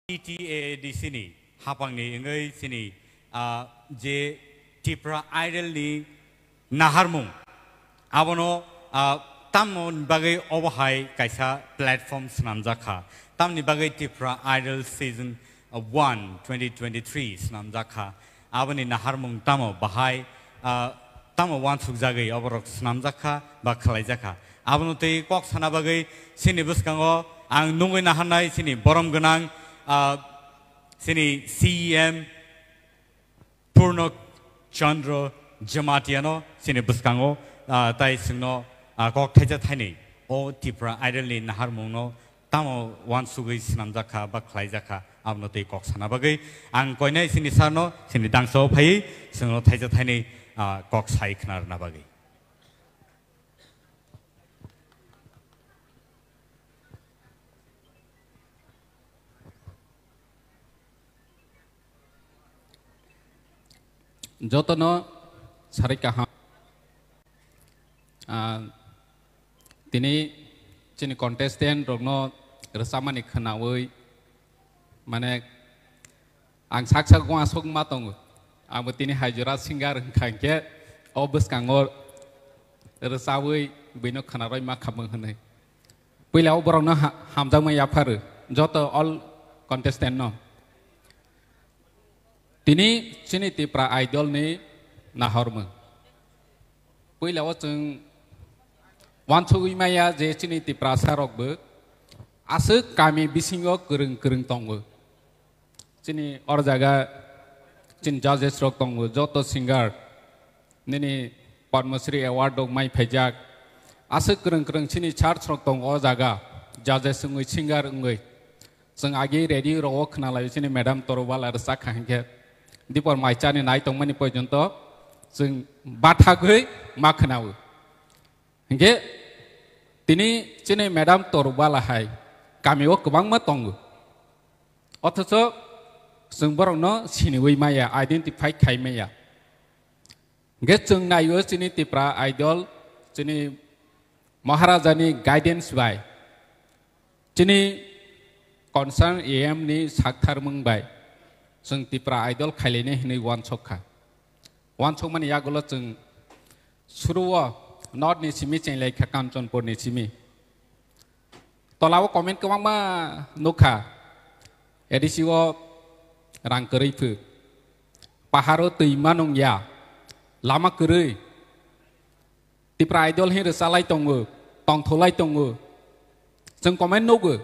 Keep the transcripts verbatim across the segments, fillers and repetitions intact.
T T A A D C ni hapangni wngwi chini, ah, je Tipra Idol ni naharmung, abono, ah, tamoni bagwi obo hai kaisa platform swnamjak kha, tamni bagwi Tipra Idol Season, ah, one, twenty twenty-three swnamjak kha, aboni naharmung tamo bahai, ah, tamo uansukjagwi oborok swnamjak kha ba khwlaijak kha. Abono tei kok sana bagwi chini bwskango ang nungwi naharnai chini borom gwnang, ah, chini C E M Purno Chandra Jamatiano chini bwskango, ah, tai chwngno, ah, kok thaisa thaini o Tipra Idol ni naharmungno tamo uansugwi swnamjak kha ba khwlaijak kha, abono tei kok sana bagwi ang koinai chini sarno chini dangsa o phaiwi chwngno thaisa thaini, ah, kok sai khna rwna bagwi. Jotono sarik kaham. Ah, tini chini contestant rokno rwchapmani khwnawi, mane, ang sak sak uansuk ma tongo. Abo tini hai jora singer wngkha hinkhe o bwskango rwchabwi buino khwnarwi ma khamung hwnwi. Puila o borokno ha-, hamjakma yapharu joto all contestant no. Tini chini Tipra Idol ni nahormung. Puila o chwng uansugwi maya je chini Tiprasa rokbo aswk kami bisingo kwrwng kwrwng tongo. Chini or jaga chini judges rok tongo, joto singer nini Padma Shri Award rok mai phaijak. Aswk kwrwng kwrwng chini church rok tongo o jaga, judges wngwi, singer wngwi. Chwng agi radio rok o khwnalaio chini madam Torobala rwchak kha hinkhe. Dipor mai chani nai tongmani porjonto chwng bathagwi ma khwnao. Hinkhe tini chini madam Torobala hai kami o kwbangma tongo. Othocho chwng borokno siniwi maya, identify khai maya. Hinkhe chwng naio chini Tipra Idol, chini Maharajani guidance bai, chini concern A M ni saktharmung bai chwng Tipra Idol khailainai hinwi uansuk kha. Uansukmani yagulo chwng suruo North ni simi chenglai kha, Kanchanpur ni simi. Tolao comment kwbangma nukha, A D C o rang kwrwi phu, paharo twi manung ya, lama kwrwi, Tipra Idol hin rwchalai tongo, tongtholai tongo. Chwng comment nugo,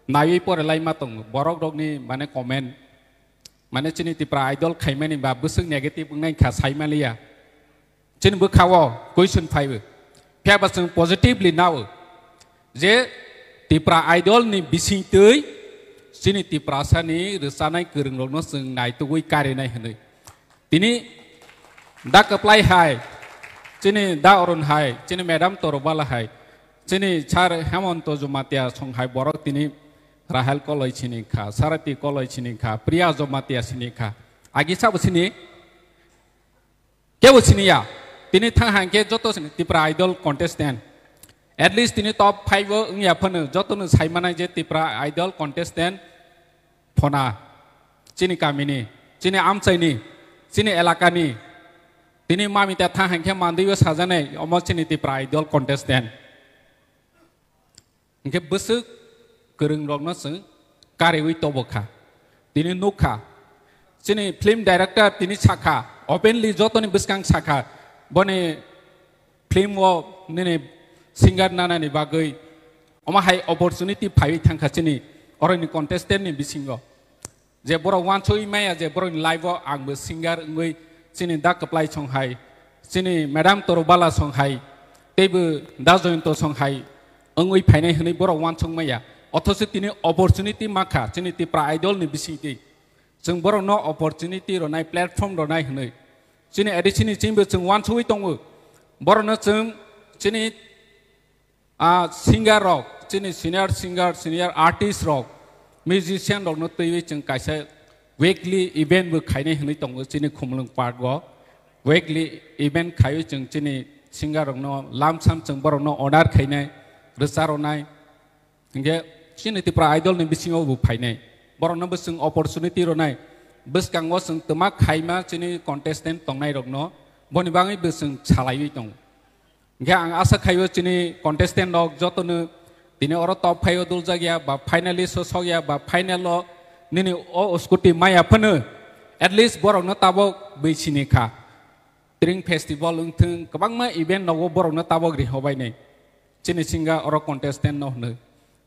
naiwi porelai ma tongo. Borok rokni mane comment, mane chini Tipra Idol khaimani ba bwswk negative wngnai kha saimaliya. Chini bwkhao question phaibo. Phiya ba chwng positively nao je Tipra Idol ni bisingtwi chini Tiprasa ni rwchanai kwrwng rokno chwng naitugwi karinai hwnwi. Tini da kwplai hai, chini da Arun hai, chini madam Torobala hai, chini sir Hemonto Jamatia song hai borok tini Rahel Koloi sini kha, Sarati Koloi sini kha, Priya Jamatia sini kha. Agi sabo sini? Kebo sini ya. Tini thang hang khe joto sini Tipra Idol contestant. At least tini top five o wngya phano joto no sai manai je Tipra Idol contestant phona chini kamini, chini amchaini, chini elakani. Tini mami ta thang hang khe mandwi o sajanai omo chini Tipra Idol contestant. Hinkhe bwswk kwrwng rokno chwng kariwi tobo kha. Tini nuk kha. Chini film director tini sakha, openly jotoni bwskang sakha, boni film o nini singer nanani bagwi omo hai opportunity phaiwi thangkha chini oroni contestant ni bisingo. Je borok uansugwi maya je borokni life o angbo singer wngwi chini da kwplai song hai, chini madam Torobala song hai, teibo da Joyonto song hai wngwi phainai hwnwi borok uansuk maya. Othocho tini opportunity mankha chini Tipra Idol ni bisingtwi. Chwng borokno opportunity rwnai, platform rwnai hwnwi. Chini A D C ni chwngbo chwng uansugwi tongo. Borokno chwng chini Ah, singer rok, chini senior singer, senior artist rok, musician rokno twiwi chwng kaisa weekly event bo khainai hwnwi tongo chini Khumulwng Park o. Weekly event khaiwi chwng chini singer rokno lamsam chwng borokno order khainai, rwcha rwnai. Hinkhe chini Tipra Idol ni bisingo bo phainai. Borokno bo chwng opportunity rwnai. Bwskango chwng twma khaima chini contestant tongnairokno boni bagwi bo chwng salaiwi tongo. Hingkhe ang asa khaio chini contestant rok jotono tini oro top five o duljak ya ba finalist o sok ya ba final o nini o scooty maya phano at least borokno tabok bwi sini kha. Tring festival wngthwng kwbangma event nogo borokno tabok rihobainai. Chini singa oro contestant no hwnwi.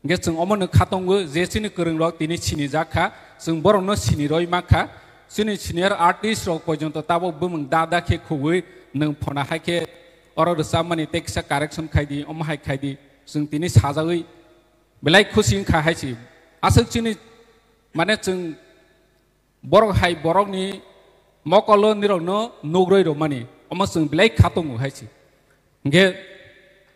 Hingkhe chwng omono khatongo je chini kwrwngrok tini sinijak kha, chwng borokno siniroi ma kha. Chini senior artist rok porjonto tabok bumung da da khe khugwi nwng phona hai khe oro rwchapmani tei kisa correction khai di, omo hai khai di. Chwng tini sajagwi belai khusi wngkha hai se. Aswk chini mane chwng borok hai borokni mokolo nirokno nugroi rwmani, omo chwng belai kha tongo hai se. Hingkhe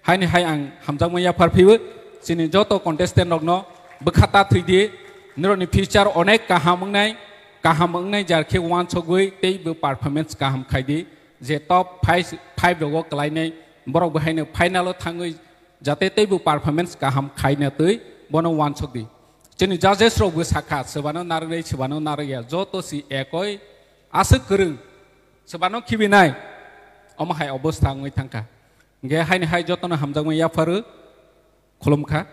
haini hai ang hamjakma yaphar phaiwi chini joto contestant rokno bwkha ta thwi di, nirokni future onek kaham wngnai, kaham wngnai jar khe uansugwi tei bo performance kaham khai di, je top five, five rogo kwlainai borok bo haino final o thangwi jate tei bo performance kaham khaina twi bono uansuk di. Chini judges rok bo sakha, swbano narwknai, swbano narwkya, joto si ekoi aswk kwrwng, swbano khibinai, omo hai obostha wngwi thangkha. Hingkhe haini hai jotono hamjakmani yapharu, khulumkha.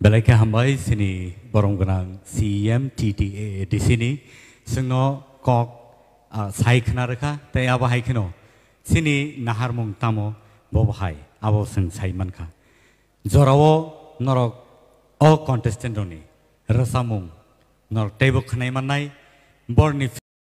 Belai khe hambai chini borom gwnang C E M T T A A D C ni, chwngno kok, ah, sai khna rwkha, tei abo hai kheno chini naharmung tamo bo bahai abo chwng sai mankha. Jorao norok o contestant rokni rwchapmung norok teibo khwnai mannai, borni